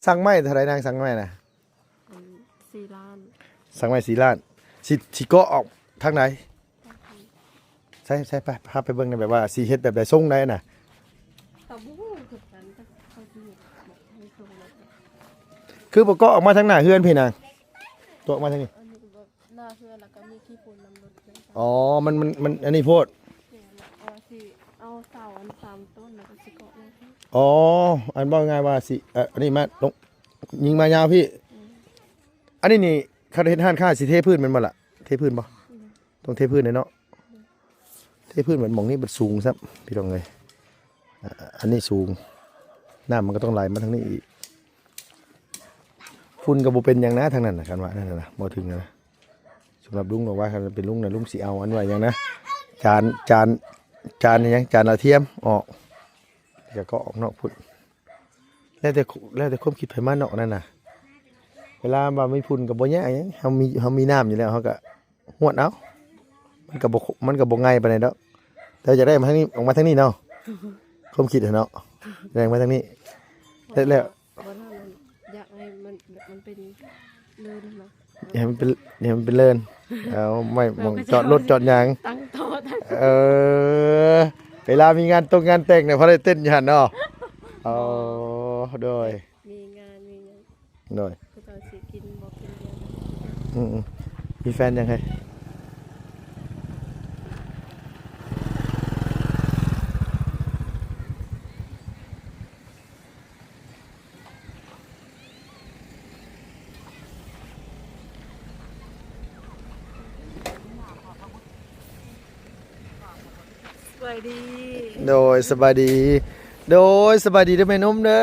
ສັ່ງໄມ້ເທົ່າໃດນາງ? ສັ່ງໄມ້ນະ ອັນ ສີ່ລ້ານ ສັ່ງໄມ້ສີ່ລ້ານ ຊິ ຊິເກາະອອກທາງໃດ? ໃຊ່ ໃຊ່ ໄປ ພາໄປເບິ່ງແດ່ ແບບວ່າຊິເຮັດແບບໃດ ຊົງໃດນະ? ກໍບໍ່ຮູ້ຄືກັນ ແຕ່ເຂົາຊິເຮັດແບບໃດ ຊົງໃດ ຄືບໍ່ເກາະອອກມາທາງໜ້າເຮືອນພີ້ນາງ? ເກາະອອກມາທາງນີ້ ອັນນີ້ກໍແບບ ໜ້າເຮືອນ ແລ້ວກໍມີຂີ້ຝຸ່ນນຳລົດເຮືອນ. ອໍ ມັນ ມັນ ມັນອັນນີ້ໂພດ. ແມ່ນ ວ່າຊິເອົາເສົາອັນສາມຕົ້ນ ແລ້ວກໍຊິເກາະ. ອໍ ອັນເວົ້າງ່າຍວ່າຊິ ເອີ ອັນນີ້ມາລົງ ຍິງມາຍາວພີ້. ອືມ ອັນນີ້ນີ້ ຄັນເຮັດຮ້ານຄ້າຊິເທພື້ນແມ່ນບໍ່ລະ? ເທພື້ນບໍ່? ອືມ ຕ້ອງເທພື້ນແຫຼະເນາະ. ເທພື້ນບັດໝ່ອງນີ້ບັດສູງຊ້ຳ ພີ່ນ້ອງເອີຍ. ອາ ອັນນີ້ສູງ ນ້ຳມັນກໍຕ້ອງໄຫຼມາທາງນີ້ອີກ. ຝຸ່ນກໍບໍ່ເປັນຫຍັງນະ ທາງນັ້ນນະ ຄັນວ່ານັ້ນນະ ບໍ່ເຖິງນະ. ສຳລັບລຸງບອກວ່າ ຄັນເປັນລຸງນະ ລຸງຊິເອົາອັນວ່າຫຍັງນະ ຈານ ຈານ ຈານຫຍັງ ຈານດາວທຽມອອກ ແລ້ວກໍເກາະອອກນອກພຸ້ນ. ແລ້ວແຕ່ ແລ້ວແຕ່ຄວາມຄິດໃຜມາເນາະ ນັ້ນນະ. ເວລາວ່າມີຝຸ່ນກໍບໍ່ຍາກຫຍັງ ເຮົາມີ ເຮົາມີນ້ຳຢູ່ແລ້ວ ເຮົາກໍ ຫວດເອົາ ມັນກໍບໍ່ ມັນກໍບໍ່ງ່າຍປານໃດດອກ. ແຕ່ຢາກໄດ້ມາທາງນີ້ ອອກມາທາງນີ້ເນາະ ຄວາມຄິດຫັ້ນເນາະ ຢາກໄດ້ມາທາງນີ້. ແລ້ວ ບໍ່ເທົ່ານັ້ນ ຢາກໃຫ້ມັນ ມັນເປັນເລີນນະ ໃຫ້ມັນເປັນ ໃຫ້ມັນເປັນເລີນ. ເອົາໄມ້ໝ່ອງຈອດລົດຈອດຫຍັງ ຕັ້ງໂຕະ ເອີ ເວລາມີງານຕົງງານແຕ່ງນີ້ ພໍໄດ້ເຕັ້ນຢູ່ຫັ້ນເນາະ. ອໍ ໂດຍ ມີງານມີຫຍັງ ໂດຍ ເຂົາເຈົ້າຊິກິນບໍ່ກິນເບຍ. ອືມໆ ມີແຟນຍັງເຮີ້ຍ? ສະບາຍດີ ໂດຍ ສະບາຍດີ ໂດຍ ສະບາຍດີເດີແມ່ນົມເດີ.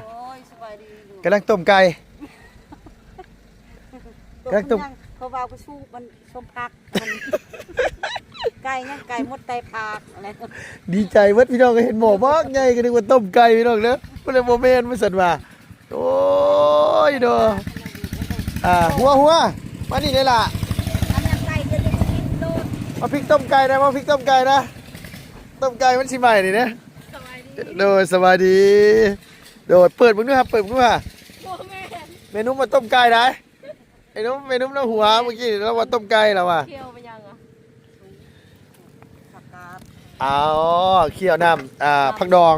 ໂອ້ຍ ສະບາຍດີ ກຳລັງຕົ້ມໄກ່ ກຳລັງຕົ້ມ ເພາະວ່າໄປສູ່ມັນສົ້ມຜັກ ມັນ ໄກ່ຍັງ ໄກ່ມົດໄກ່ຜັກ ດີໃຈເບິດພີ່ນ້ອງ ເຫັນໝໍ້ບັກໃຫຍ່ ກໍນຶກວ່າຕົ້ມໄກ່ພີ່ນ້ອງເດີ ບໍ່ແມ່ນ ບໍ່ແມ່ນວ່າຊັ້ນວ່າ. ໂອ້ຍເນາະ ອ່າ ຫົວ ຫົວ ມານີ້ເດ້ລະ ອັນນັ້ນໄກ່ເດີ ເດີໂລດ ມາພິກຕົ້ມໄກ່ນະ ມາພິກຕົ້ມໄກ່ນະ ຕົ້ມໄກ່ມັນຊິໄໝ້ນີ້ເດ້. ໂດຍ ສະບາຍດີ ໂດຍ ເປີດເບິ່ງດູຫາ ເປີດເບິ່ງດູຫາ ບໍ່ແມ່ນ ແມ່ນຸ່ມມາຕົ້ມໄກ່ໄດ. ໄອ້ໜຸ່ມ ໄອ້ໜຸ່ມລາວຫົວ ມື້ກີ້ລາວວ່າຕົ້ມໄກ່ລາວວ່າ ຂ້ຽວໄປຍັງອະ? ຜັກກາດ ອໍ ຂ້ຽວນ້ຳ ອ່າ ຜັກດອງ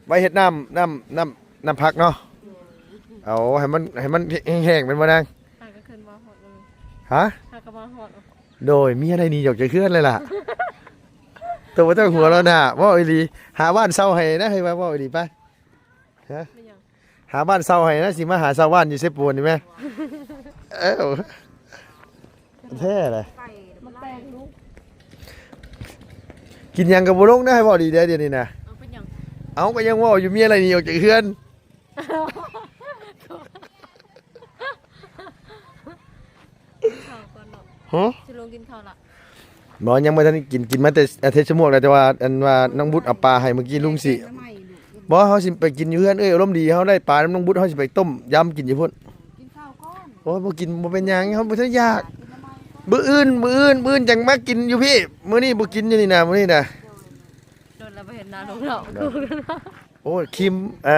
ໄວ້ເຮັດນ້ຳ ນ້ຳ ນ້ຳ ນ້ຳຜັກເນາະ. ເອົາໃຫ້ມັນ ໃຫ້ມັນແຫ້ງໆ ແມ່ນບໍ່ນາງ? ຫາກໍຂຶ້ນມາຮອດເລີຍ ຮະ? ຫາກໍມາຮອດ ໂດຍ ເມຍໄດ້ໜີອອກຈາກເຮືອນເລີຍລະ. ໂຕບໍ່ຕ້ອງຫົວແລ້ວນະ ເວົ້າອີ່ຫຼີ ຫາບ້ານເຊົ່າໃຫ້ນະ ໃຫ້ວ່າເວົ້າອີ່ຫຼີໄປ. ຮະ? ແມ່ນຫຍັງ? ຫາບ້ານເຊົ່າໃຫ້ນະ ຊິມາຫາເຊົ່າບ້ານຢູ່ເຊໂປນນີ້ແມ. ເອີ ແທ້ແຫຼະ ມາແປງລູກ ກິນຫຍັງກໍບໍ່ລົງນະ ໃຫ້ເວົ້າດີແດ່ດຽວນີ້ນະ. ເອົາ ເປັນຫຍັງ? ເອົາ ກໍຍັງເວົ້າຢູ່ ເມຍໄລ່ໜີອອກຈາກເຮືອນ. ກິນເຂົ້າກ່ອນເນາະ ຮະ? ຊິລົງກິນເຂົ້າລະ. ບໍ່ ຍັງບໍ່ທັນໄດ້ກິນ ກິນມາແຕ່ ອາ ເທດຊະມວກແລ້ວ ແຕ່ວ່າ ອັນວ່ານ້ອງບຸດເອົາປາໃຫ້ມື້ກີ້ ລຸງຊິ ບໍ່ ເຮົາຊິໄປກິນຢູ່ເຮືອນເອື້ອຍອາລົມດີ ເຮົາໄດ້ປານຳນ້ອງບຸດ ເຮົາຊິໄປຕົ້ມຢຳກິນຢູ່ພຸ້ນ. ກິນເຂົ້າກ່ອນ ໂອ້ຍ ບໍ່ກິນບໍ່ເປັນຫຍັງ ເຮົາບໍ່ທັນຢາກ ມື້ອື່ນ ມື້ອື່ນ ມື້ອື່ນຈັ່ງມາກິນຢູ່ພີ້ ມື້ນີ້ບໍ່ກິນຢູ່ນີ້ນະ ມື້ນີ້ນະ. ໂດນແລ້ວບໍ່ເຫັນໜ້າລຸງເນາະ. ໂອ້ຍ ຄຣີມ ເອີ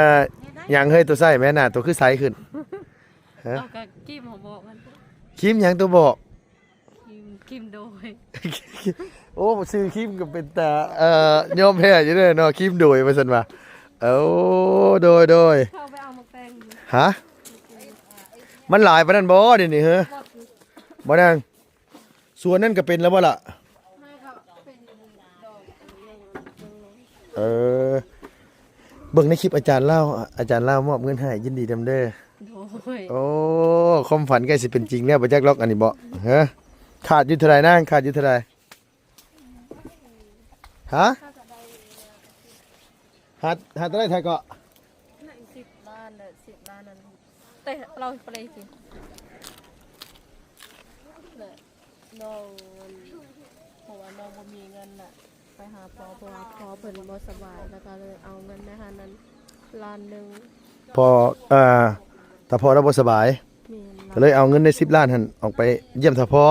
ຫຍັງເຮີ້ຍ ໂຕໃຊ້ແມ່ນະ ໂຕຄືໃສຂຶ້ນ ຮະ? ເອົາກະຄຣີມເຮົາບອກຫັ້ນ ຄຣີມຫຍັງໂຕບອກ? ຄຣີມ ຄຣີມໂດຍ ໂອ້ ຊື່ຄຣີມກໍເປັນຕາ ເອີ ຍອມແພ້ຢູ່ເດີເນາະ ຄຣີມໂດຍວ່າຊັ້ນວ່າ. ໂອ້ ໂດຍ ໂດຍ ເຂົ້າໄປເອົາໝາກແຕງຢູ່ ຮະ? ມັນຫຼາຍປານນັ້ນບໍ່ດຽວນີ້ເຮີ້ຍ? ບໍ່ນາງ ສວນນັ້ນກໍເປັນແລ້ວບໍ່ລະ? ເອີ ເບິ່ງໃນຄລິບອາຈານລາວ ອາຈານລາວມອບເງິນໃຫ້ ຍິນດີນຳເດີ. ໂດຍ ໂອ້ ຄວາມຝັນໃກ້ຊິເປັນຈິງແລ້ວ ບໍ່ຈັກລັອກອັນນີ້ບໍ່? ຮະ? ຂາດຢູ່ເທົ່າໃດນາງ? ຂາດຢູ່ເທົ່າໃດ? ຮະ? ຫາ ຫາເທົ່າໃດໄທເກາະ? ສິບລ້ານນະ ສິບລ້ານນັ້ນ ແຕ່ເຮົາໄປເລີຍຊິ ແລະ ນ້ອງ ເພາະວ່ານ້ອງບໍ່ມີເງິນນະ ໄປຫາພໍ່ ເພາະວ່າພໍ່ເພິ່ນບໍ່ສະບາຍ ແລ້ວກໍເລີຍເອົາເງິນໃນຫັ້ນນັ້ນລ້ານໜຶ່ງ. ພໍ່ ເອີ ຕາພໍ່ລາວບໍ່ສະບາຍ ແມ່ນ ກໍເລີຍເອົາເງິນໃນສິບລ້ານຫັ້ນອອກໄປຢ້ຽມຕາພໍ່. ອືມ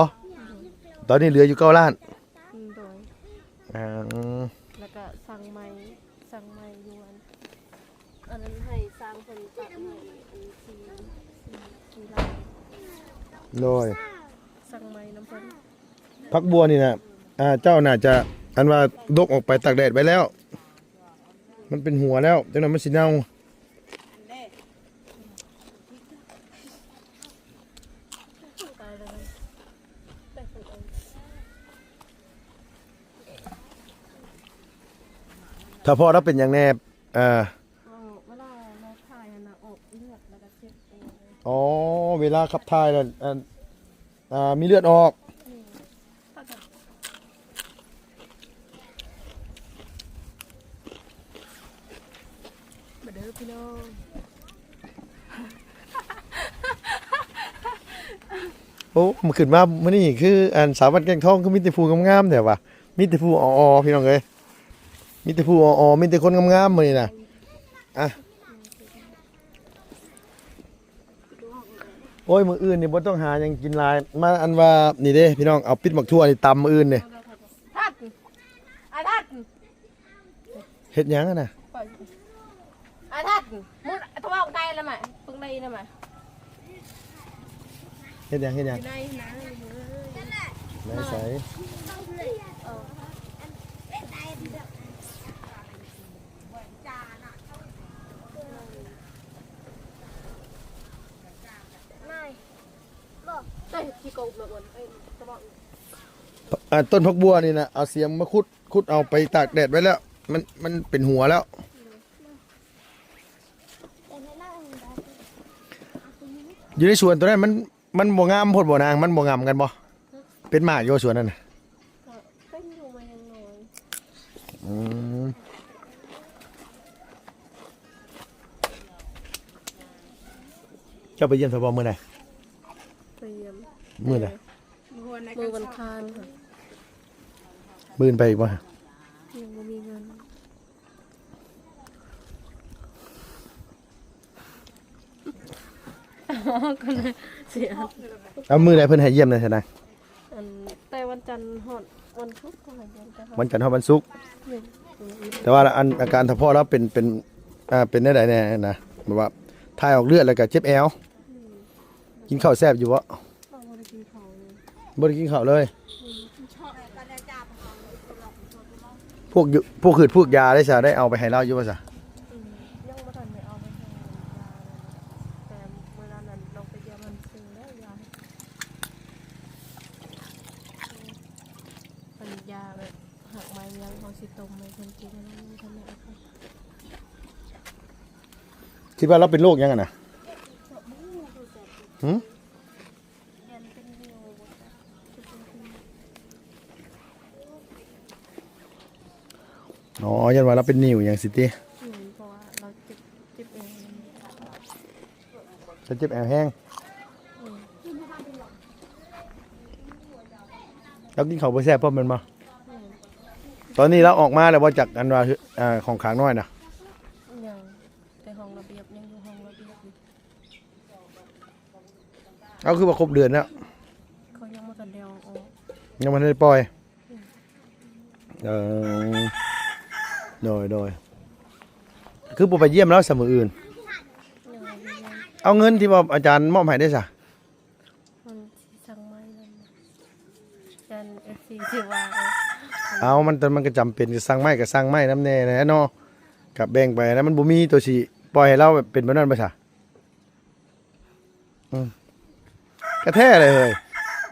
ຕອນນີ້ເຫຼືອຢູ່ເກົ້າລ້ານ. ອືມ ໂດຍ ອືມ ແລ້ວກໍສັ່ງໃໝ່ ສັ່ງໃໝ່ຢູ່ອັນ ອັນນັ້ນໃຫ້ຊ່າງເພິ່ນຕັດໃໝ່. ໂດຍ ສັກໄມ້ນຳເພິ່ນ. ຜັກບົວນີ້ນະ ອ່າ ເຈົ້າໜ້າຈະ ອັນວ່າດົກອອກໄປຕາກແດດໄວ້ແລ້ວ ມັນເປັນຫົວແລ້ວ ຈັກໜ່ອຍມັນຊິເນົ່າ. ຖ້າພໍລາວເປັນຫຍັງແດ່? ເອີ ເວລາເຮົາຖ່າຍຫັ້ນນະ ອອກເລືອດ ແລ້ວກໍເຈັບເອວ. ອໍ ເວລາຂັບຖ່າຍແລ້ວ ອັນ ອ່າ ມີເລືອດອອກ. ມາເດີພີ່ນ້ອງ. ໂອ້ ມາຂຶ້ນມາມື້ນີ້ຄື ອັນ ສາວບ້ານແກ້ງທອງ ຄືມີແຕ່ຜູ້ງາມໆແທ້ຫວາ? ມີແຕ່ຜູ້ອໍໆ ພີ່ນ້ອງເອີຍ ມີແຕ່ຜູ້ອໍໆ ມີແຕ່ຄົນງາມໆມື້ນີ້ນະ. ອ່ະ ໂອ້ຍ ມື້ອື່ນນີ້ບໍ່ຕ້ອງຫາຫຍັງກິນຫຼາຍ ມາ ອັນວ່າ ນີ້ເດ້ພີ່ນ້ອງ ເອົາປິດໝາກຖົ່ວນີ້ຕຳມື້ອື່ນນີ້. ທັດ ອາທັດ ເຮັດຫຍັງຫັ້ນນະ? ອາທັດ ມຸດທະວອກໄດ້ລະມະ ເພິ່ງໄດ້ນະມະ. ເຮັດຫຍັງ ເຮັດຫຍັງ? ຢູ່ໃນນະ ໃນໃສ? ອ່າ ຕົ້ນຜັກບົວນີ້ນະ ເອົາສຽມມາຂຸດ ຂຸດເອົາໄປຕາກແດດໄວ້ແລ້ວ ມັນ ມັນເປັນຫົວແລ້ວ. ຢູ່ໃນສວນຕົວນັ້ນມັນ ມັນບໍ່ງາມໂພດບໍ່ນາງ? ມັນບໍ່ງາມກັນບໍ່? ເປັນໝາກຢູ່ສວນນັ້ນນະ? ກໍເປັນຢູ່ ມັນຍັງນ້ອຍ. ອືມ ເຈົ້າໄປຢ້ຽມສະເພາະມື້ໃດ? ໄປຢ້ຽມ ມື້ໃດ? ມື້ວັນຄານ. ມື້ອື່ນໄປອີກບໍ່? ຍັງບໍ່ມີເງິນ. ເອົາ ມື້ໃດເພິ່ນໃຫ້ຢ້ຽມແດ່ຊັ້ນນະ? ອັນ ແຕ່ວັນຈັນຮອດວັນສຸກ ເພິ່ນໃຫ້ຢ້ຽມແຕ່ ວັນຈັນຮອດວັນສຸກ. ແມ່ນ ແຕ່ວ່າ ອັນ ອາການສະເພາະລາວເປັນ ເປັນ ອ່າ ເປັນແນວໃດແດ່ນະ? ແບບວ່າຖ່າຍອອກເລືອດ ແລ້ວກໍເຈັບແອວ. ອືມ ກິນເຂົ້າແຊບຢູ່ບໍ່? ບໍ່ໄດ້ກິນເຂົ້າເລີຍ. ບໍ່ໄດ້ກິນເຂົ້າເລີຍ. ອືມ ພວກຢູ່ ພວກຂືດພວກຢາໄດ້ຊະ ໄດ້ເອົາໄປໃຫ້ລາວຢູ່ບໍ່ຊະ? ອືມ ຍັງບໍ່ທັນໄດ້ເອົາໄປໃຫ້ຢາເລີຍ ແຕ່ມື້ນັ້ນນັ້ນນ້ອງໄປຢ້ຽມມັນຊື້ແລ້ວຢາ ອັນຢາແບບຮາກໄມ້ຫຍັງ ເຮົາຊິຕົ້ມໃຫ້ເພິ່ນກິນ ຍັງບໍ່ທັນໄດ້ເອົາໄປ. ຄິດວ່າລາວເປັນໂລກຫຍັງຫັ້ນນະ? ຫື? ອໍ ຢ້ານວ່າລາວເປັນໜິ້ວຫຍັງຊີ້ຕິ? ແມ່ນ ເພາະວ່າລາວເຈັບ ເຈັບແອວ. ລາວເຈັບແອວແຮງ. ແມ່ນ ລາວກິນເຂົ້າບໍ່ແຊບພ້ອມແມ່ນບໍ່? ແມ່ນ ຕອນນີ້ລາວອອກມາແລ້ວບໍ່ ຈາກ ອັນວ່າ ເອີ ຂອງຂ້ານ້ອຍນະ? ຍັງ ແຕ່ຫ້ອງລະບຽບ ຍັງຢູ່ຫ້ອງລະບຽບຢູ່. ເອົາ ຄືວ່າຄົບເດືອນແລ້ວ? ເຂົາຍັງບໍ່ທັນໄດ້ເອົາອອກ. ຍັງບໍ່ທັນໄດ້ປ່ອຍ? ອືມ ເອີ ໂດຍ ໂດຍ. ຄືບໍ່ໄປຢ້ຽມລາວຊະມື້ອື່ນ? ຍັງບໍ່ໄດ້ຢ້ຽມ. ເອົາ ເງິນທີ່ວ່າອາຈານມອບໃຫ້ເດ້ຊະ? ມັນຊິສັ່ງໃໝ່ນັ້ນ ຢ້ານເອັຟຊີຊິວ່າ. ເອົາ ມັນ ມັນກໍຈຳເປັນ ຊິສັ່ງໃໝ່ກໍສັ່ງໃໝ່ນຳແດ່ແຫຼະເນາະ ກໍແບ່ງໄປນະ. ມັນບໍ່ມີໂຕຊິປ່ອຍໃຫ້ລາວເປັນແບບນັ້ນບໍ່ຊະ? ອືມ ກະແທ້ແຫຼະເຮີ້ຍ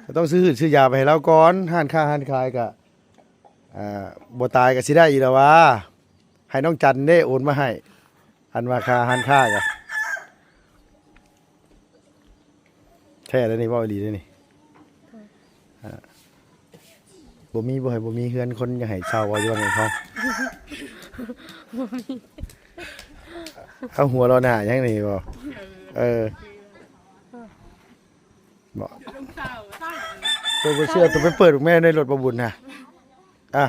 ກະຕ້ອງຊື້ຮືດຊື້ຢາໄປໃຫ້ລາວກ່ອນ. ຮ້ານຄ້າຮ້ານຂາຍກະ ອ່າ ບໍ່ຕາຍກະຊິໄດ້ອີກແລ້ວຫວາ. ໃຫ້ນ້ອງຈັນເດ້ໂອນມາໃຫ້ ອັນວ່າຄ່າຮ້ານຄ້າກະ ແທ້ເດ້ນີ້ ເວົ້າອີ່ຫຼີເດ້ນີ້. ອືມ ອ່າ ບໍ່ມີ ບໍ່ໃຫ້ ບໍ່ມີເຮືອນຄົນຢາກໃຫ້ເຊົ່າບໍ່ ຢູ່ບ້ານຂອງເຮົາ? ບໍ່ມີ. ເອົາ ຫົວເລາະໜ້າຫຍັງນີ້ບໍ່? ເອີ ບໍ່ ໂຕບໍ່ເຊື່ອ ໂຕໄປເປີດແມ່ໃນລົດບໍ່ບຸນນະ. ອ່ະ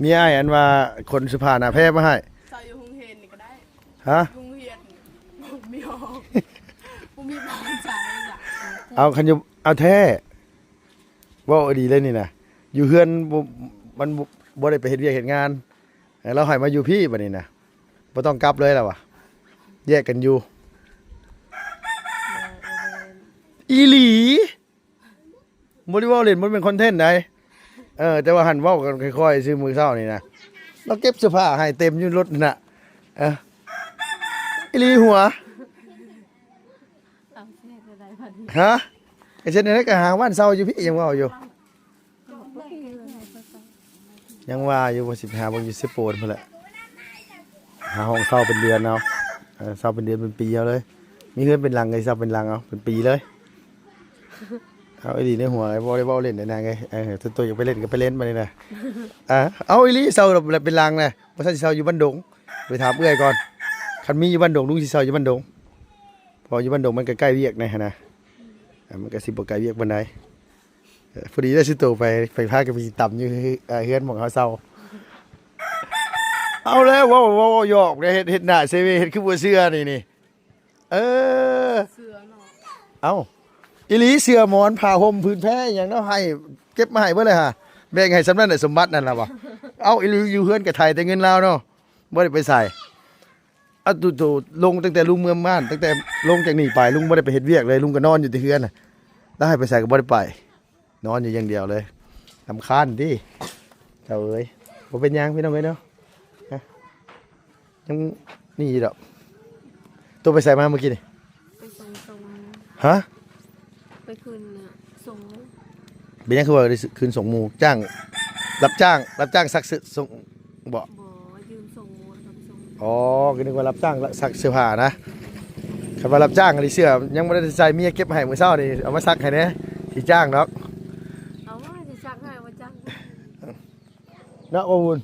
ມີອ້າຍອັນວ່າຄົນສຸພານາແພ້ມາໃຫ້ ເຊົ່າຢູ່ໂຮງຮຽນນີ້ກໍໄດ້. ຮະ? ໂຮງຮຽນບໍ່ມີຫ້ອງ ບໍ່ມີບ່ອນໃສ່ລະ. ເອົາ ຄັນຢູ່ ເອົາແທ້ ເວົ້າອີ່ຫຼີເລີຍນີ້ນະ ຢູ່ເຮືອນບໍ່ ມັນບໍ່ ບໍ່ໄດ້ໄປເຮັດວຽກເຮັດງານ ໃຫ້ລາວໃຫ້ມາຢູ່ພີ້ບາດນີ້ນະ ບໍ່ຕ້ອງກັບເລີຍລະຫວາ ແຍກກັນຢູ່. ອີ່ຫຼີ? ບໍ່ໄດ້ເວົ້າຫຼິ້ນ ບໍ່ແມ່ນຄອນເທັນໃດ. ເອີ ແຕ່ວ່າຫັ້ນເວົ້າກັນຄ່ອຍໆຊື່ມື້ເຊົ້ານີ້ນະ. ລາວເກັບເສື້ອຜ້າໃຫ້ເຕັມຢູ່ລົດນັ້ນນະ. ເອີ ອີ່ຫຼີຫົວ. ເອົາ ຊິເຮັດແນວໃດບັດນີ້? ຮະ? ກໍເຮັດແນວໃດກໍຫາບ້ານເຊົ່າຢູ່ພີ້ ຍັງເວົ້າຢູ່. ຍັງວ່າຢູ່ວ່າຊິໄປຫາເບິ່ງຢູ່ເຊໂປນພຸ້ນແຫຼະ. ຫາຫ້ອງເຊົ່າເປັນເດືອນເອົາ. ເອີ ເຊົ່າເປັນເດືອນເປັນປີເອົາເລີຍ. ມີເຮືອນເປັນຫຼັງກໍເຊົ່າເປັນຫຼັງເອົາ ເປັນປີເລີຍ. ເອົາອີ່ຫຼີໃນຫົວ ບໍ່ໄດ້ເວົ້າຫຼິ້ນໃດນາງເອີຍ. ເອີ ໂຕຢາກໄປຫຼິ້ນກໍໄປຫຼິ້ນບາດນີ້ນະ. ອ່າ ເອົາອີ່ຫຼີ ເຊົ່າເປັນຫຼັງນະ. ບໍ່ຊັ້ນຊິເຊົ່າຢູ່ບ້ານດົງ. ໄປຖາມເອື້ອຍກ່ອນ. ຄັນມີຢູ່ບ້ານດົງ ລຸງຊິເຊົ່າຢູ່ບ້ານດົງ. ເພາະຢູ່ບ້ານດົງມັນກໍໃກ້ວຽກແດ່ຫັ້ນນະ. ອ່າ ມັນກໍຊິບໍ່ໃກ້ວຽກປານໃດ. ເອີ ພໍດີໄດ້ຊິໂຕໄປ ໄປພາກັນໄປກິນຕຳຢູ່ເຮືອນ ເອີ ເຮືອນໝ່ອງເຮົາເຊົ່າ. ເອົາແລ້ວ ເວົ້າ ເວົ້າ ເວົ້າຢອກເດ້ ເຮັດ ເຮັດໜ້າເຊເວ ເຮັດຄືບໍ່ເຊື່ອນີ້ ນີ້. ເອີ ເສື້ອເນາະ. ເອົ້າ ອີ່ຫຼີ ເສື້ອໝອນຜ້າຫົ່ມຜືນແພຫຍັງເນາະ ໃຫ້ ເກັບມາໃຫ້ເບິດເລີຍຫາ. ແບ່ງໃຫ້ສ່ຳນັ້ນແຫຼະ ສົມບັດນັ້ນລະວະ. ເອົ້າ ອີ່ຫຼີ ຢູ່ເຮືອນກໍໄຖ່ແຕ່ເງິນລາວເນາະ ບໍ່ໄດ້ໄປໃສ. ອາ ໂຕ ໂຕ ລົງຕັ້ງແຕ່ລຸງເມືອງບ້ານ ຕັ້ງແຕ່ລົງຈາກນີ້ໄປ ລຸງບໍ່ໄດ້ໄປເຮັດວຽກເລີຍ ລຸງກໍນອນຢູ່ແຕ່ເຮືອນນະ. ລາວໃຫ້ໄປໃສກໍບໍ່ໄດ້ໄປ ນອນຢູ່ຢ່າງດຽວເລີຍ. ລຳຄານຕິເຈົ້າເອີຍ. ບໍ່ເປັນຫຍັງພີ່ນ້ອງເອີຍເນາະ. ຮະ? ຍັງນີ້ຢູ່ດອກ. ໂຕໄປໃສມາມື້ກີ້ນີ້? ໄປສົ່ງ ສົ່ງໝູ່. ຮະ? ໄປຄືນສົ່ງໝູ່. ເປັນຫຍັງຄືວ່າໄດ້ຄືນສົ່ງໝູ່? ຈ້າງ ຮັບຈ້າງ ຮັບຈ້າງຊັກເສື້ອ ສົ່ງ ບໍ່? ບໍ່ ຢືມສົ່ງໝູ່ ເອົາໄປສົ່ງ. ອໍ ກໍນຶກວ່າຮັບຈ້າງຊັກເສື້ອຜ້ານະ. ຄັນວ່າຮັບຈ້າງນີ້ ເສື້ອຍັງບໍ່ໄດ້ໃສ່ ເມຍເກັບໃຫ້ມື້ເຊົ້ານີ້ ເອົາມາຊັກໃຫ້ແດ່. ຊິຈ້າງດອກ. ເອົາວ່າຊິຊັກໃຫ້ ບໍ່ຈ້າງ. ເນາະ ບໍ່ບຸນ.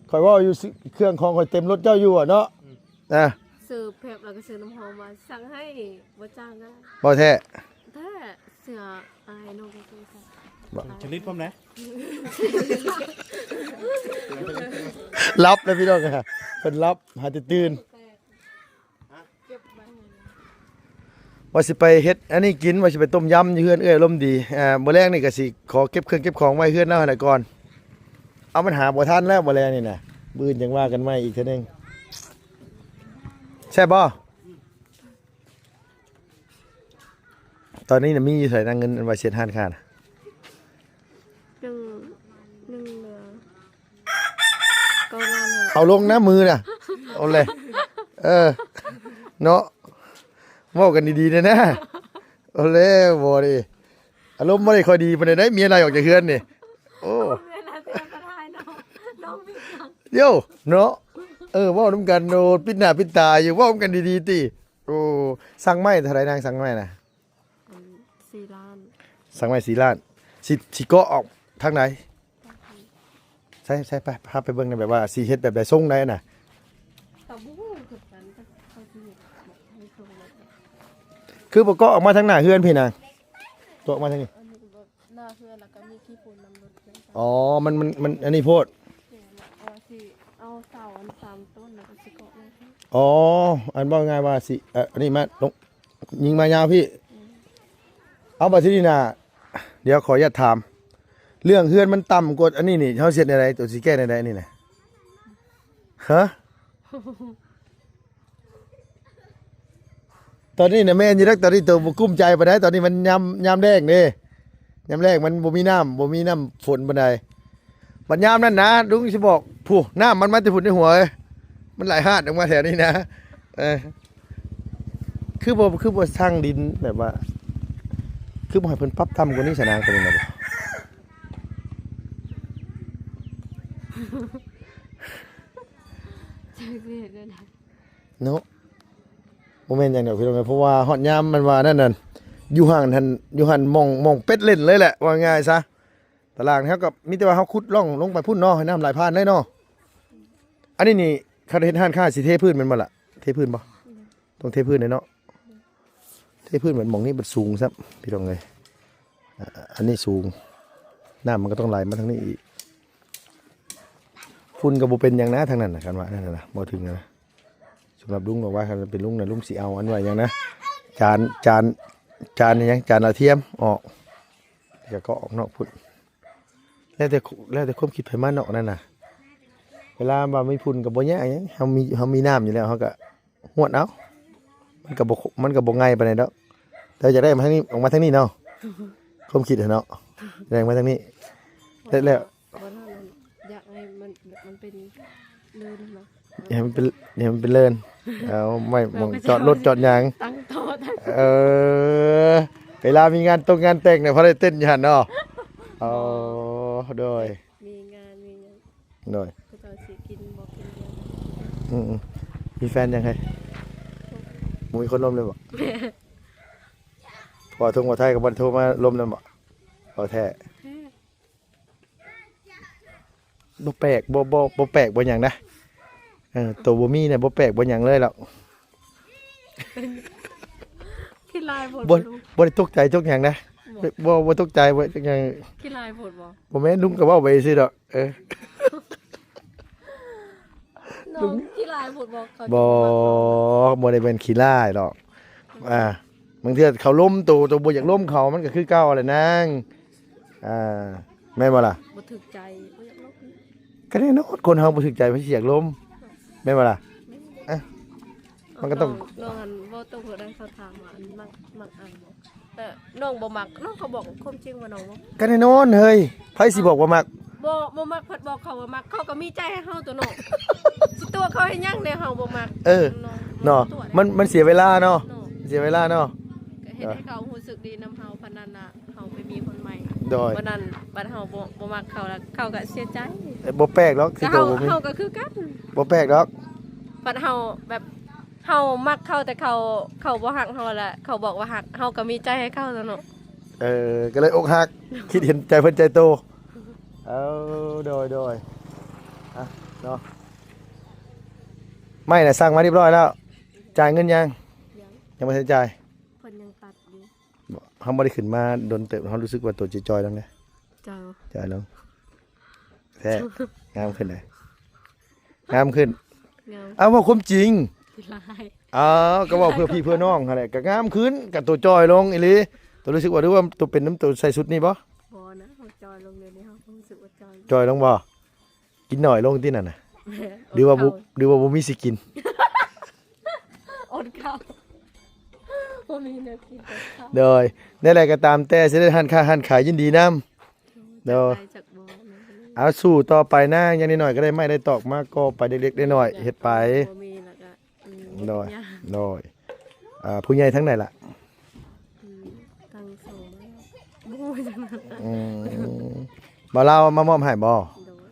ຂ້ອຍເວົ້າຢູ່ ເຄື່ອງຂອງຂ້ອຍເຕັມລົດເຈົ້າຢູ່ເນາະ. ອ່າ ຊື້ແພັບ ແລ້ວກໍຊື້ນ້ຳຫອມມາ ສັ່ງໃຫ້ ບໍ່ຈ້າງກໍໄດ້. ບໍ່ແທ້? ແທ້. ເສື້ອອ້າຍນ້ອງກໍຊື້. ບໍ່ ຈະລິດພ້ອມນະ. ຫຼັບແລ້ວພີ່ນ້ອງ ເພິ່ນຫຼັບ ຫາແຕ່ຕື່ນ. ວ່າຊິໄປເຮັດອັນນີ້ກິນ ວ່າຊິໄປຕົ້ມຍຳຢູ່ເຮືອນເອື້ອຍອາລົມດີ. ອ່າ ມື້ແລງນີ້ກໍຊິຂໍເກັບເຄື່ອງເກັບຂອງໄວ້ເຮືອນລາວຫັ້ນແຫຼະກ່ອນ. ເອົາ ມັນຫາບໍ່ທັນແລ້ວມື້ແລງນີ້ນະ. ມື້ອື່ນຈັ່ງວ່າກັນໃໝ່ອີກເທື່ອໜຶ່ງ. ແຊບບໍ່? ຕອນນີ້ນະມີຢູ່ເທົ່າໃດນະ ເງິນອັນວ່າຊິເຮັດຮ້ານຄ້ານະ? ໜຶ່ງ ໜຶ່ງເດືອນ ກໍວ່າແລ້ວ ເອົາລົງນະມືນະ. ເອົາເລີຍ. ເອີ ເນາະ ເວົ້າກັນດີໆແດ່ນະ. ເອົາແລ້ວ ບໍ່ເດ້ ອາລົມບໍ່ໄດ້ຄ່ອຍດີປານໃດເດ້ ເມຍໄລ່ອອກຈາກເຮືອນນີ້. ໂອ້ ເວລາເທື່ອກໍໄດ້ເນາະ ນ້ອງມີຫຍັງ ໂຢ ເນາະ. ເອີ ເວົ້ານຳກັນໂດດ ປິດໜ້າປິດຕາຢູ່ ເວົ້ານຳກັນດີໆຕິ. ໂອ້ ສັ່ງໄມ້ເທົ່າໃດນາງ ສັ່ງໄມ້ນະ? ອັນ ສີ່ລ້ານ. ສັ່ງໄມ້ສີ່ລ້ານ. ຊິ ຊິເກາະອອກທາງໃດ? ໃສ່ ໃສ່ ໄປ ພາໄປເບິ່ງແດ່ ແບບວ່າຊິເຮັດແບບໃດ ຊົງໃດນະ? ກໍບໍ່ຮູ້ຄືກັນ ຈັກເຂົາຊິເຮັດໃນຊົງໃດ. ຄືບໍ່ເກາະອອກມາທາງໜ້າເຮືອນພີ້ນະ? ເກາະອອກມາທາງນີ້. ອັນນີ້ກໍແບບໜ້າເຮືອນ ແລ້ວກໍມີຂີ້ຝຸ່ນນຳລົດເຮືອນ. ອໍ ມັນ ມັນ ມັນອັນນີ້ໂພດ. ແມ່ນ ວ່າຊິເອົາເສົາອັນສາມຕົ້ນ ແລ້ວກໍຊິເກາະມາ. ອໍ ອັນເວົ້າງ່າຍວ່າຊິ ເອີ ອັນນີ້ມາລົງ ຍິງມາຍາວພີ້. ເອົາ ບັດທີນີ້ນະ ດຽວຂໍອະນຸຍາດຖາມ ເລື່ອງເຮືອນມັນຕ່ຳກວ່າອັນນີ້ນີ້ ເຮົາຊິເຮັດແນວໃດ? ໂຕຊິແກ້ແນວໃດອັນນີ້ນະ? ຮະ? ຕອນນີ້ນະແມ່ນຢູ່ດອກ ຕອນນີ້ໂຕບໍ່ກຸ້ມໃຈປານໃດ ຕອນນີ້ມັນຍາມ ຍາມແລ້ງເດ້ ຍາມແລ້ງມັນບໍ່ມີນ້ຳ ບໍ່ມີນ້ຳຝົນປານໃດ. ບັດຍາມນັ້ນນະ ລຸງຊິບອກ ຜູ້ ນ້ຳມັນມາແຕ່ພຸ້ນໃນຫົວເອີຍ ມັນໄຫຼຫາດອອກມາແຖວນີ້ນະ. ເອີ ຄືບໍ່ ຄືບໍ່ສ້າງດິນແບບວ່າ ຄືບໍ່ໃຫ້ເພິ່ນປັບຕ່ຳກວ່ານີ້ຊະນາງ ຕົວນີ້ນະບໍ່? ຈັກຊິເຮັດແນວໃດ ເນາະ. ບໍ່ແມ່ນຫຍັງດອກພີ່ນ້ອງເອີຍ ເພາະວ່າຮອດຍາມມັນວ່ານັ້ນນະ ຢູ່ຫັ້ນຫັ້ນ ຢູ່ຫັ້ນໝ່ອງ ໝ່ອງເປັດຫຼິ້ນເລີຍແຫຼະ ວ່າງ່າຍຊະ. ຕາລາງເຮົາກໍມີແຕ່ວ່າເຮົາຂຸດຮ່ອງລົງໄປພຸ້ນເນາະ ໃຫ້ນ້ຳໄຫຼຜ່ານໄດ້ເນາະ. ອັນນີ້ນີ້ ຄັນເຮັດຮ້ານຄ້າຊິເທພື້ນແມ່ນບໍ່ລະ? ເທພື້ນບໍ່? ຕ້ອງເທພື້ນແຫຼະເນາະ. ເທພື້ນ ມັນ ໝ່ອງນີ້ມັນສູງຊ້ຳ ພີ່ນ້ອງເອີຍ. ອ່າ ອັນນີ້ສູງ ນ້ຳມັນກໍຕ້ອງໄຫຼມາທາງນີ້ອີກ. ຝຸ່ນກໍບໍ່ເປັນຫຍັງນະ ທາງນັ້ນນະ ຄັນວ່ານັ້ນນະ ບໍ່ເຖິງນະ. ສຳລັບລຸງບອກວ່າ ຄັນເປັນລຸງນະ ລຸງຊິເອົາອັນວ່າຫຍັງນະ ຈານ ຈານ ຈານຫຍັງ ຈານດາວທຽມອອກ ແລ້ວກໍເກາະອອກນອກພຸ້ນ. ແລ້ວແຕ່ ແລ້ວແຕ່ຄວາມຄິດໃຜມາເນາະ ນັ້ນນະ. ເວລາວ່າມີຝຸ່ນກໍບໍ່ຍາກຫຍັງ ເຮົາມີ ເຮົາມີນ້ຳຢູ່ແລ້ວ ເຮົາກໍ ຫວດເອົາ ມັນກໍບໍ່ ມັນກໍບໍ່ງ່າຍປານໃດດອກ. ແຕ່ຢາກໄດ້ມາທາງນີ້ ອອກມາທາງນີ້ເນາະ ຄວາມຄິດຫັ້ນເນາະ. ແລງມາທາງນີ້ ເຮັດແລ້ວ ບໍ່ເທົ່ານັ້ນ ຢາກໃຫ້ມັນ ມັນເປັນເລີນນະ ໃຫ້ມັນເປັນ ໃຫ້ມັນເປັນເລີນ ເອົາໄວ້ໝ່ອງຈອດລົດຈອດຫຍັງ ຕັ້ງໂຕະຕັ້ງ ເອີ ເວລາມີງານຕົງງານແຕ່ງນີ້ ພໍໄດ້ເຕັ້ນຢູ່ຫັ້ນເນາະ ອໍ ໂດຍ ມີງານມີຫຍັງ ໂດຍ ເຂົາເຈົ້າຊິກິນບໍ່ກິນເບຍ ອືມໆ ມີແຟນຍັງເຮີ້ຍ ບໍ່ມີຄົນລົມເລີຍບໍ? ເວົ້າທົ່ງເວົ້າໄທກໍບໍ່ໄດ້ໂທມາລົມນຳບໍ? ເວົ້າແທ້ ແທ້ ບໍ່ແປກ ບໍ່ ບໍ່ ບໍ່ແປກບໍ່ຫຍັງນະ ເອີ ໂຕບໍ່ມີນະ ບໍ່ແປກບໍ່ຫຍັງເລີຍດອກ ຂີ້ລາຍໂພດ ບໍ່ ບໍ່ໄດ້ຕົກໃຈຕົກຫຍັງນະ ບໍ່ ບໍ່ຕົກໃຈບໍ່ຫຍັງ ຂີ້ລາຍໂພດບໍ່? ບໍ່ແມ່ນ ລຸງກໍເວົ້າໄປຊື່ດອກ ເອີ ນ້ອງຂີ້ລາຍໂພດບໍ່? ບໍ່ ບໍ່ໄດ້ແມ່ນຂີ້ລາຍດອກ ອ່າ ບາງເທື່ອເຂົາລົມໂຕ ໂຕບໍ່ຢາກລົມເຂົາ ມັນກໍຄືເກົ່າແຫຼະນາງ ອ່າ ແມ່ນບໍ່ລະ? ບໍ່ຖືກໃຈ ບໍ່ຢາກລົມ ກໍແນ່ນອນ ຄົນເຮົາບໍ່ຖືກໃຈ ໃຜຊິຢາກລົມ ແມ່ນບໍ່ລະ? ແມ່ນ ອ່ະ ມັນກໍຕ້ອງ ນ້ອງ ນ້ອງອັນ ເວົ້າຕົງໆ ເຂົາຖາມວ່າ ອັນ ມັກ ມັກອ້າຍບໍ່? ແຕ່ນ້ອງບໍ່ມັກ ນ້ອງກໍບອກຄວາມຈິງວ່ານ້ອງບໍ່ມັກ ກໍແນ່ນອນເຮີ້ຍ ໃຜຊິບອກວ່າມັກ? ບໍ່ ບໍ່ມັກ ເພິ່ນບອກເຂົາວ່າມັກ ເຂົາກໍມີໃຈໃຫ້ເຮົາຕົວະເນາະ ຊິຕົວະເຂົາເຮັດຫຍັງແດ່ ເຮົາບໍ່ມັກ ເອີ ເນາະ ມັນ ມັນເສຍເວລາເນາະ ເນາະ ເສຍເວລາເນາະ ກໍເຮັດໃຫ້ເຂົາຮູ້ສຶກດີນຳເຮົາ ປານນັ້ນນະ ເຮົາໄປມີຄົນໃໝ່ ໂດຍ ບັດນັ້ນ ບັດເຮົາບໍ່ ບໍ່ມັກເຂົາລະ ເຂົາກໍເສຍໃຈ ເອີ ບໍ່ແປກດອກ ຄືໂຕບໍ່ມີ ເຮົາກໍຄືກັນ ບໍ່ແປກດອກ ບັດເຮົາແບບ ເຮົາມັກເຂົາ ແຕ່ເຂົາ ເຂົາບໍ່ຮັກເຮົາລະ ເຂົາບອກວ່າຮັກ ເຮົາກໍມີໃຈໃຫ້ເຂົາແລ້ວເນາະ ເອີ ກໍເລີຍອົກຫັກ ຄິດເຫັນໃຈເພິ່ນໃຈໂຕ ເອົາ ໂດຍ ໂດຍ ອ່ະ ເນາະ ໄມ້ນະສັ່ງມາຮຽບຮ້ອຍແລ້ວ ຈ່າຍເງິນຍັງ? ຍັງ ຍັງບໍ່ທັນຈ່າຍ ເພິ່ນຍັງຕັດຢູ່ ເຮົາບໍ່ໄດ້ຂຶ້ນມາດົນເຕີບ ເຮົາຮູ້ສຶກວ່າໂຕຈອຍໆລົງເດ້ ຈອຍ ຈອຍລົງ ແທ້ ງາມຂຶ້ນເດ້ ງາມຂຶ້ນ ງາມ ເອົາ ເວົ້າຄວາມຈິງ ຫຼາຍ ເອົາ ກໍເວົ້າເພື່ອພີ່ເພື່ອນ້ອງຫັ້ນແຫຼະ ກໍງາມຂຶ້ນ ກໍໂຕຈ່ອຍລົງອີ່ຫຼີ ໂຕຮູ້ສຶກວ່າ ຫຼືວ່າໂຕເປັນນຳໂຕໃສ່ຊຸດນີ້ບໍ່? ບໍ່ນະ ເຮົາຈ່ອຍລົງ ດຽວນີ້ເຮົາກໍຮູ້ສຶກວ່າຈ່ອຍ ຈ່ອຍລົງບໍ່? ກິນໜ້ອຍລົງຕິນັ້ນນະ ແມ່ນ ຫຼືວ່າບໍ່ ອົດເຂົ້າ ຫຼືວ່າບໍ່ມີຊິກິນ ອົດເຂົ້າ ບໍ່ມີແນວກິນ ອົດເຂົ້າ ໂດຍ ແນວໃດກໍຕາມແຕ່ ຊິໄດ້ຮ້ານຄ້າຮ້ານຂາຍຍິນດີນຳ ໂດຍ ຈັກໄດ້ຈັກບໍ່ ເອົາ ສູ້ຕໍ່ໄປນາງ ຢ່າງໜ້ອຍໆກໍໄດ້ໄມ້ໄດ້ຕອກມາກໍ່ໄປເລັກໆນ້ອຍໆ ເຮັດໄປ ບໍ່ມີແລ້ວກໍ ອືມ ໂດຍ ເຮັດຍາກ ໂດຍ ອ່າ ຜູ້ໃຫຍ່ທາງໃດລະ? ອືມ ທາງສອງ ບໍ່ຮູ້ ອືມ ບ່າວລາວມາມອບໃຫ້ບໍ່? ໂດຍ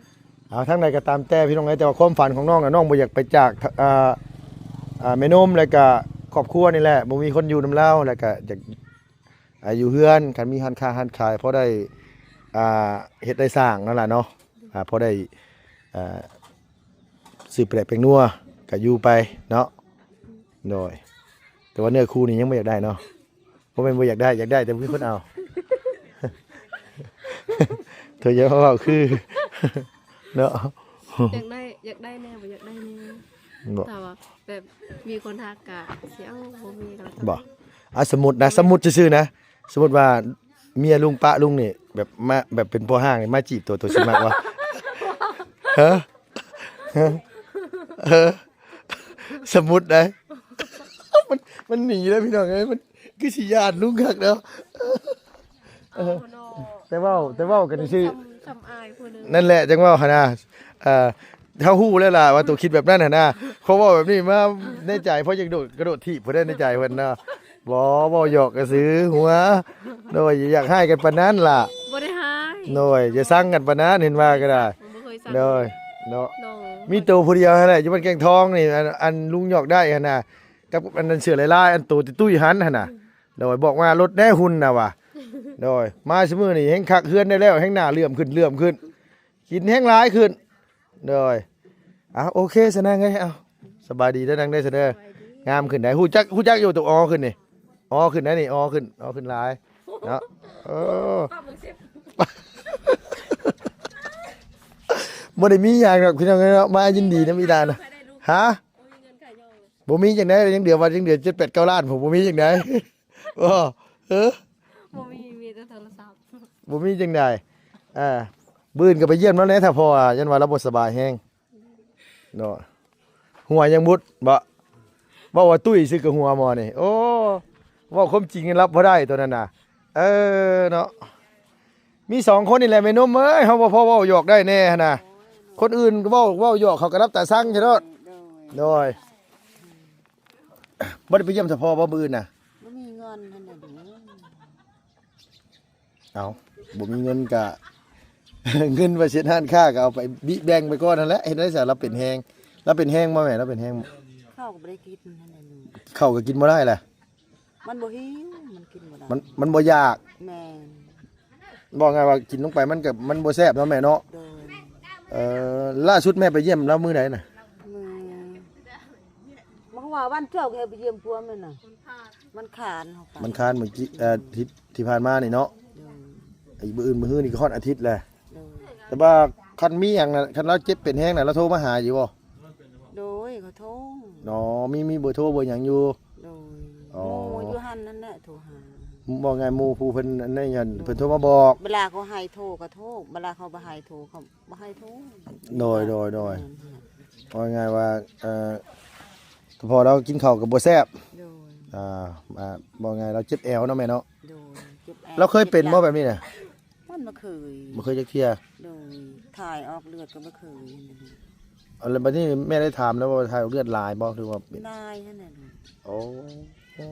ເອົາ ທາງໃດກໍຕາມແຕ່ພີ່ນ້ອງເອີຍ ແຕ່ວ່າຄວາມຝັນຂອງນ້ອງນະ ນ້ອງບໍ່ຢາກໄປຈາກ ອ່າ ອ່າ ແມ່ນົມ ແລ້ວກະຄອບຄົວນີ້ແຫຼະ ບໍ່ມີຄົນຢູ່ນຳລາວ ແລ້ວກະຢາກ ອ່າ ຢູ່ເຮືອນ ຄັນມີຮ້ານຄ້າຮ້ານຂາຍ ພໍໄດ້ ອ່າ ເຮັດໄດ້ສ້າງນັ້ນລະເນາະ ອ່າ ພໍໄດ້ ອ່າ ຊື້ແປງແປງນົວ ກະຢູ່ໄປເນາະ ໂດຍ ແຕ່ວ່າເນື້ອຄູ່ນີ້ຍັງບໍ່ຢາກໄດ້ເນາະ ບໍ່ແມ່ນບໍ່ຢາກໄດ້ ຢາກໄດ້ ແຕ່ບໍ່ມີຄົນເອົາ ເທີຢ່າມາເວົ້າຄື ເນາະ ຢາກໄດ້ ຢາກໄດ້ແດ່ ບໍ່ຢາກໄດ້ແດ່ ບໍ່ ຖ້າວ່າແບບມີຄົນຮັກກະຊິເອົາ ບໍ່ມີກໍບໍ່ ອ່າ ສົມມຸດນະ ສົມມຸດຊື່ໆນະ ສົມມຸດວ່າເມຍລຸງປະລຸງນີ້ ແບບມາ ແບບເປັນພໍ່ຮ້າງນີ້ ມາຈີບໂຕ ໂຕຊິມັກບໍ່? ຮະ? ຮະ? ເອີ ສົມມຸດໄດ໋ ມັນ ມັນໜີແລ້ວພີ່ນ້ອງເອີຍ ມັນຄືຊິຢ້ານລຸງຄັກເນາະ ເອີ ເອົາເນາະ ແຕ່ເວົ້າ ແຕ່ເວົ້າກັນຊື່ໆ ສ່ຳ ສ່ຳອາຍຜູ້ໜຶ່ງ ນັ້ນແຫຼະ ຈັ່ງເວົ້າຫັ້ນນະ ເອີ ເຮົາຮູ້ແລ້ວລະວ່າໂຕຄິດແບບນັ້ນຫັ້ນນະ ເພາະເວົ້າແບບນີ້ມາໃນໃຈ ເພາະຢາກໂດດ ກະໂດດຖີບພຸ້ນເດ້ ໃນໃຈເພິ່ນເນາະ ບໍ່ ເວົ້າຫຍອກກະຊື່ຫົວ ໂດຍ ຢ່າຢາກຮ້າຍກັນປານນັ້ນລະ ບໍ່ໄດ້ຮ້າຍ ໂດຍ ຢ່າຊັງກັນປານນັ້ນ ເຫັນວ່າກໍໄດ້ ບໍ່ເຄີຍຊັງ ໂດຍ ເນາະ ໂດຍ ມີໂຕຜູ້ດຽວຫັ້ນແຫຼະ ຢູ່ບ້ານແກ້ງທອງນີ້ ອັນ ອັນລຸງຫຍອກໄດ້ຫັ້ນນະ ກັບອັນນັ້ນເສື້ອລາຍໆ ອັນໂຕຕຸ້ຍໆຫັ້ນຫັ້ນນະ ໂດຍ ບອກວ່າລົດແດ່ຫຸ່ນນະວ່າ ໂດຍ ມາຊຸມື້ນີ້ແຮ່ງຄັກ ເຮືອນໄດ້ແລ້ວ ແຮ່ງໜ້າເຫຼື້ອມຂຶ້ນ ເຫຼື້ອມຂຶ້ນ ກິນແຮ່ງຫຼາຍຂຶ້ນ ໂດຍ ເອົາ ໂອເຄຊະນາງເອີຍ ເອົາ ສະບາຍດີເດີນາງເດີ ສະເດີ ສະບາຍດີ ງາມຂຶ້ນໄດ໋ ຮູ້ຈັກ ຮູ້ຈັກຢູ່ໂຕອໍຂຶ້ນນີ້ ອໍຂຶ້ນໄດ໋ນີ້ ອໍຂຶ້ນ ອໍຂຶ້ນຫຼາຍເນາະ ເອີ ບໍ່ໄດ້ມີຫຍັງດອກພີ່ນ້ອງເອີຍເນາະ ມາຍິນດີນຳອີ່ຫຼ້ານະ ຮະ ບໍ່ມີຈັ່ງໃດ ຍັງເຫຼືອວ່າ ຍັງເຫຼືອເຈັດແປດເກົ້າລ້ານ ບໍ່ມີຈັ່ງໃດ ບໍ່ ເອີ ບໍ່ມີ ມີແຕ່ໂທລະສັບ ບໍ່ມີຈັ່ງໃດ ອ່າ ມື້ອື່ນກໍໄປຢ້ຽມລາວແດ່ ຖ້າພໍ່ ຢ້ານວ່າລາວບໍ່ສະບາຍແຮງເນາະ ຫົວຍັງບຸດບໍ ເວົ້າວ່າຕຸ້ຍຊື່ກໍຫົວໝໍນີ້ ໂອ້ ເວົ້າຄວາມຈິງຮັບບໍ່ໄດ້ໂຕນັ້ນນະ ເອີ ເນາະ ມີສອງຄົນນີ້ແຫຼະແມ່ນົມເອີຍ ເຮົາບໍ່ພໍເວົ້າຫຍອກໄດ້ແດ່ຫັ້ນນະ. ຄົນອື່ນເວົ້າ ເວົ້າຫຍອກເຂົາກໍນັບຕາຊັງຊະໂລດ. ໂດຍ ໂດຍ. ບໍ່ໄດ້ໄປຢ້ຽມສະພໍບໍ່ມື້ອື່ນນະ? ບໍ່ມີເງິນຫັ້ນແຫຼະດູ. ເອົ້າ ບໍ່ມີເງິນກະ ເງິນໄວ້ເຮັດຮ້ານຄ້າກໍເອົາໄປບິແບ່ງໄປກ່ອນຫັ້ນແຫຼະ. ເຮັດໄດ້ຊະ ລາວເປັນແຮງ ລາວເປັນແຮງບໍ່ແມ່? ລາວເປັນແຮງ. ເຂົ້າກໍບໍ່ໄດ້ກິນຫັ້ນແຫຼະລູກ. ເຂົ້າກໍກິນບໍ່ໄດ້ລະ. ມັນບໍ່ຫິວ ມັນກິນບໍ່ໄດ້. ມັນ ມັນບໍ່ຢາກ. ແມ່ນ. ເວົ້າງ່າຍວ່າກິນລົງໄປມັນກໍ ມັນບໍ່ແຊບເນາະແມ່ເນາະ. ໂດຍ. ເອີ ລ່າສຸດແມ່ໄປຢ້ຽມລາວມື້ໃດນະ? ມື້ ບໍ່ວ່າວັນເສົາແກໄປຢ້ຽມຜົວແມ່ນນະ. ວັນຄານເຮົາໄປ. ວັນຄານມື້ກີ້ ເອີ ທີ່ ທີ່ຜ່ານມານີ້ເນາະ. ໂດຍ. ອີກມື້ອື່ນມື້ຮືນີ້ກໍຮອດອາທິດແຫຼະ. ໂດຍ. ແຕ່ວ່າຄັນມີຫຍັງນະ ຄັນລາວເຈັບເປັນແຮງນະ ລາວໂທມາຫາຢູ່ບໍ່? ໂດຍ ເຂົາໂທ. ອໍ ມີ ມີເບີໂທເບີຫຍັງຢູ່. ໂດຍ. ອໍ ໝູ່ຢູ່ຫັ້ນນັ້ນແຫຼະໂທຫາ. ເວົ້າງ່າຍໝູ່ຜູ້ເພິ່ນອັນນັ້ນ ເພິ່ນໂທມາບອກ. ເວລາເຂົາໃຫ້ໂທກໍໂທ ເວລາເຂົາບໍ່ໃຫ້ໂທ ເຂົາບໍ່ໃຫ້ໂທ. ໂດຍ ໂດຍ ໂດຍ. ແມ່ນ. ເວົ້າງ່າຍວ່າ ເອີ ສະພໍລາວກິນເຂົ້າກໍບໍ່ແຊບ. ໂດຍ. ອ່າ ອ່າ ເວົ້າງ່າຍລາວເຈັບແອວເນາະແມ່ເນາະ. ໂດຍ. ເຈັບແອວ ລາວເຄີຍເປັນບໍ່ແບບນີ້ນະ? ມັນບໍ່ເຄີຍ. ບໍ່ເຄີຍຈັກເທື່ອ. ໂດຍ. ຖ່າຍອອກເລືອດກໍບໍ່ເຄີຍ. ເອົາ ແລ້ວບັດນີ້ແມ່ໄດ້ຖາມແລ້ວວ່າຖ່າຍອອກເລືອດຫຼາຍບໍ່ ຫຼືວ່າເປັນ? ຫຼາຍຫັ້ນແຫຼະລູກ. ໂອ້ ໂອ້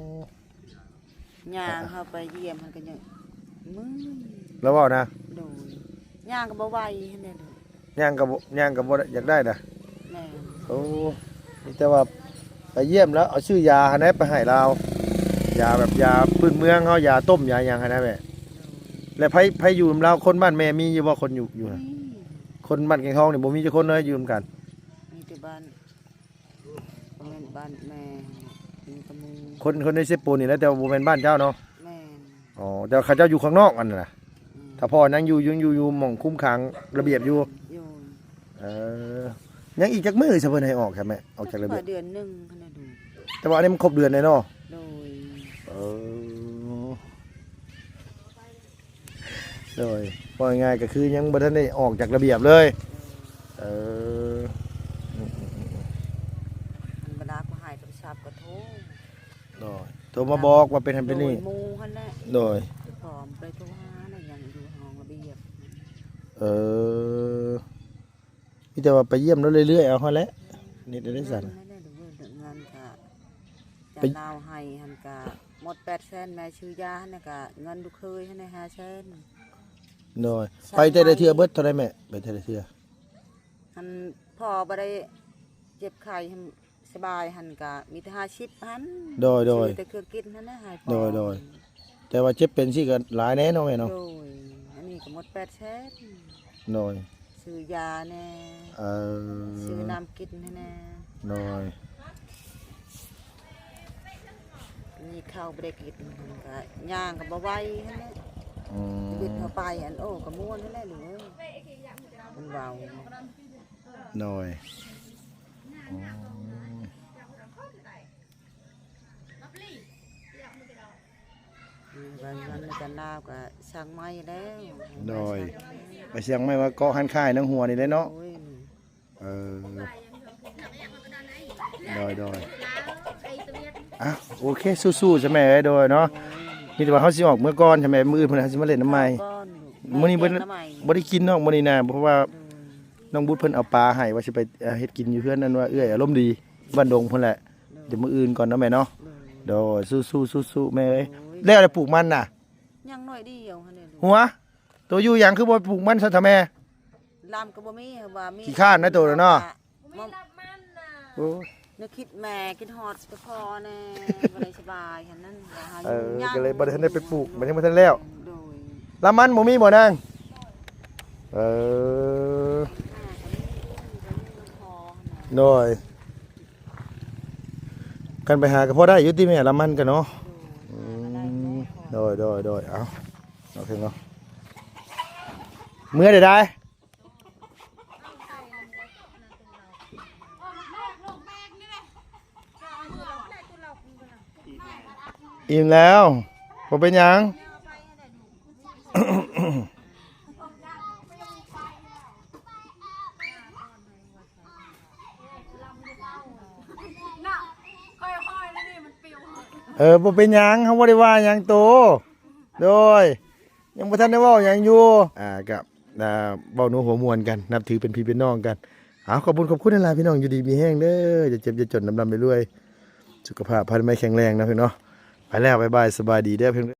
ຍ່າງເຂົ້າໄປຢ້ຽມມັນກໍຍັງເມື່ອຍ. ລາວເວົ້ານະ? ໂດຍ. ຍ່າງກໍບໍ່ໄຫວຫັ້ນແຫຼະລູກ. ຍ່າງກໍບໍ່ ຍ່າງກໍບໍ່ຢາກໄດ້ນະ. ແມ່ນ. ໂອ້ ມີແຕ່ວ່າໄປຢ້ຽມແລ້ວເອົາຊື້ຢາຫັ້ນແຫຼະໄປໃຫ້ລາວ ຢາແບບຢາພື້ນເມືອງເຮົາ ຢາຕົ້ມ ຢາຫຍັງຫັ້ນນະແມ່. ແລ້ວໃຜ ໃຜຢູ່ນຳລາວ ຄົນບ້ານແມ່ມີຢູ່ບໍ່ ຄົນຢູ່ ຢູ່ນະ? ມີ. ຄົນບ້ານແກງທອງນີ້ບໍ່ມີຈັກຄົນເລີຍຢູ່ນຳກັນ? ມີແຕ່ບ້ານ ບໍ່ແມ່ນບ້ານແມ່ ມີແຕ່ໝູ່ ຄົນ ຄົນໃນເຊໂປນນີ້ແຫຼະ ແຕ່ວ່າບໍ່ແມ່ນບ້ານເຈົ້າເນາະ? ແມ່ນ. ອໍ ແຕ່ວ່າເຂົາເຈົ້າຢູ່ຂ້າງນອກອັນນັ້ນນະ. ອືມ. ຖ້າພໍ່ຍັງຢູ່ ຍັງຢູ່ ຢູ່ໝ່ອງຄຸມຂັງລະບຽບຢູ່. ຢູ່. ເອີ ຍັງອີກຈັກມື້ຊະເພິ່ນໃຫ້ອອກຊະແມ່? ອອກຈາກລະບຽບ ເດືອນໜຶ່ງຫັ້ນນະດູ. ແຕ່ວ່າອັນນີ້ມັນຄົບເດືອນແລ້ວເນາະ? ໂດຍ. ເອີ ໂດຍ ເວົ້າງ່າຍໆກໍຄືຍັງບໍ່ທັນໄດ້ອອກຈາກລະບຽບເລີຍ. ເອີ ອືມໆໆ ທຳມະດາກໍໃຫ້ໂທລະສັບກໍໂທ. ໂດຍ. ໂທມາບອກວ່າເປັນຫັ້ນເປັນນີ້. ໂດຍ ໝູ່ຫັ້ນແຫຼະ. ໂດຍ. ພ້ອມໄປໂທຫານະ ຍັງຢູ່ຫ້ອງລະບຽບ. ເອີ ມີແຕ່ວ່າໄປຢ້ຽມລາວເລື້ອຍໆ ເອົາຫັ້ນແຫຼະ. ເຮັດໄດ້ຊັ້ນ. ເງິນກະຈານລາວໃຫ້ຫັ້ນກະໝົດແປດແສນ ແມ່ຊື້ຢາຫັ້ນກະເງິນລູກເຂີຍຫັ້ນຫ້າແສນ. ໂດຍ. ໄປແຕ່ລະເທື່ອເບິດເທົ່າໃດແມ່? ໄປແຕ່ລະເທື່ອ. ອັນພໍ່ບໍ່ໄດ້ເຈັບໄຂ້ຫັ້ນ ສະບາຍຫັ້ນກະມີແຕ່ຫ້າສິບຫັ້ນ. ໂດຍໆ. ຊື້ແຕ່ເຄື່ອງກິນຫັ້ນນະໃຫ້ພໍ່. ໂດຍໆ. ແຕ່ວ່າເຈັບເປັນຊີ້ກໍຫຼາຍແດ່ເນາະແມ່ເນາະ. ໂດຍ. ອັນນີ້ກໍໝົດແປດແສນ. ໂດຍ. ຊື້ຢາແດ່. ເອີ. ຊື້ນ້ຳກິນໃຫ້ແດ່. ໂດຍ. ມີເຂົ້າບໍ່ໄດ້ກິນ ກໍຍ່າງກໍບໍ່ໄຫວຫັ້ນແຫຼະ. ອືມ. ຊີວິດເຮົາໄປ ອັນ ໂອ້ ກໍມ່ວນຫັ້ນແຫຼະລູກເອີຍ ມັນເວົ້າ. ໂດຍ. ອືມ. ອືມ ວ່າເງິນໃນການລາວກໍສັ່ງໃໝ່ແລ້ວ. ໂດຍ. ໄປສັ່ງໃໝ່ວ່າເກາະຮ້ານຄ້າໃນຫົວນີ້ແຫຼະເນາະ. ໂດຍ. ເອີ ໂດຍໆ. ອ່ະ ໂອເຄ ສູ້ໆຊະແມ່ເອີຍ. ໂດຍເນາະ. ມີແຕ່ວ່າເຮົາຊິອອກເມືອກ່ອນຊະແມ່ ມື້ອື່ນພຸ້ນເຮົາຊິມາຫຼິ້ນນຳໃໝ່. ມື້ນີ້ບໍ່ ບໍ່ໄດ້ກິນເນາະ ມື້ນີ້ນະ ເພາະວ່າ ອືມ ນ້ອງບຸດເພິ່ນເອົາປາໃຫ້ວ່າຊິໄປ ເອີ່ ເຮັດກິນຢູ່ເຮືອນ ອັນວ່າເອື້ອຍອາລົມດີ ບ້ານດົງພຸ້ນແຫຼະ. ໂດຍ. ດຽວມື້ອື່ນກ່ອນເນາະແມ່ເນາະ. ໂດຍ. ໂດຍ ສູ້ໆໆແມ່ເອີຍ. ໂດຍ. ແລ້ວແລ້ວປູກມັນນະ? ຍັງໜ້ອຍດຽວຫັ້ນແຫຼະ. ຫົວ ໂຕຢູ່ຫຍັງຄືບໍ່ປູກມັນຊະເຖາະແມ່? ລຳກໍບໍ່ມີ ວ່າມີ ຂີ້ຄ້ານນະໂຕນະເນາະ. ໂອ້ຍ ນຶກຄິດແມ່ ຄິດຮອດແຕ່ພໍ່ແດ່ ບໍ່ໄດ້ສະບາຍຫັ້ນນັ້ນ. ເອີ ກໍເລີຍບໍ່ໄດ້ທັນໄດ້ໄປປູກ ມັນຍັງບໍ່ທັນແລ້ວ. ໂດຍ. ລຳມັນບໍ່ມີບໍ່ນາງ? ເອີ ໂດຍ. ຄັນໄປຫາກໍພໍໄດ້ຢູ່ຕິແມ່ ລຳມັນກໍເນາະ. ໂດຍ. ອືມ ໂດຍໆໆ. ເອົາ ເອົາເຖິງເນາະ ເມື່ອໃດໄດ້. ອີ່ມແລ້ວ ບໍ່ເປັນຫຍັງ. ເອີ ບໍ່ເປັນຫຍັງ ເຮົາບໍ່ໄດ້ວ່າຫຍັງໂຕ. ໂດຍ. ຍັງບໍ່ທັນໄດ້ເວົ້າຫຍັງຢູ່ ອ່າ ກະ ອ່າ ເວົ້າໂນ້ຫົວມ່ວນກັນ ນັບຖືເປັນພີ່ເປັນນ້ອງກັນ. ເອົາ ຂອບຄຸນ ຂອບຄຸນຫຼາຍໆ ພີ່ນ້ອງ ຢູ່ດີມີແຮງເດີ ຢ່າເຈັບຢ່າຈົນ ລ່ຳໆລວຍໆ ສຸຂະພາບພະນາໄມແຂງແຮງເນາະ ພີ່ນ້ອງເນາະ. ໄປແລ້ວ ບາຍບາຍ ສະບາຍດີເດີ ພີ່ນ້ອງເດີ.